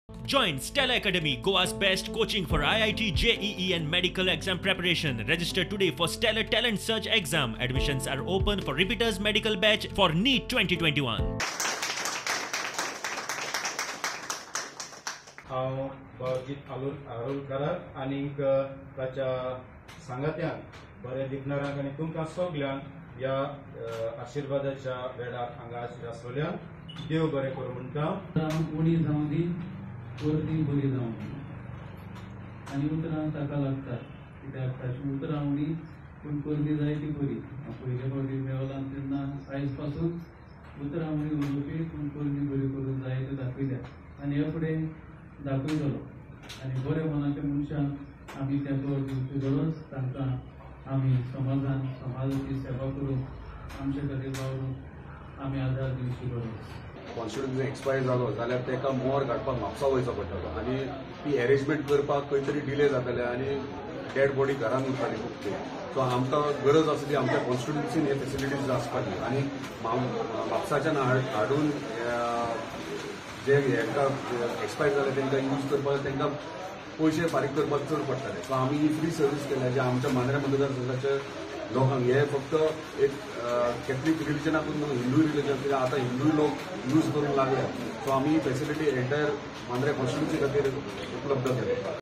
Join Stella Academy, Goa's best coaching for IIT, JEE and medical exam preparation. Register today for Stellar Talent Search exam. Admissions are open for repeaters medical batch for NEET 2021. हांव बावजीत आरोलकाराक आनीक ताच्या सांगात्यांक बऱ्या लिखणारांक आनी तुमकां सगल्यांक ह्या आशिर्वादाच्या वेळार हांगा हाजीर आसलेल्यान देव बरें करूं म्हणटा. उणी जावं दी, वर्दी बरी जावं दी आनी उतरां ताका लागतात, कित्याक ताची उतरां उणी पूण करदी जाय ती बरी. हांव पयले फावटी मेवला तेन्ना आयज पासून उतरां उणी उलोवपी पूण करदी बरी करून जाय ते दाखयल्या आनी हे फुडें दाखयतलो. आनी बऱ्या मनाच्या मनशांक आमी तेंको दिवची गरज, तांकां आमी समाजान समाजाची सेवा करून आमचे खातीर वावरून आमी आदार दिवची गरज. कॉन्स्टिट्युन्सी एक्सपायर जालो जाल्यार ताका मोर काडपाक म्हापसा वयचो पडटालो आनी ती एरेंजमेंट करपाक खंय तरी डिले जाताले आनी डेड बॉडी घरान उरताली खूब ते. सो आमकां गरज आसली आमच्या कॉन्स्टिट्युन्सीन हे फेसिलिटीज आसपाची आनी म्हापसाच्यान हाडून जे हेंकां एक्सपायर जाले तांकां यूज करपाक तांकां पयशे फारीक करपाक चड पडटाले. सो आमी ही फ्री सर्वीस केल्या जे आमच्या मांद्रे मतदारसंघाच्या लोकांक हे फक्त एक कॅथलीक रिलिजनाकूच न्हू, हिंदू रिलिजन, कित्याक आतां हिंदू लोक यूज करूंक लागल्या. सो आमी ही फेसिलिटी एंटायर मांद्रे कॉन्स्टिट्युन्सी खातीर उपलब्ध केल्या.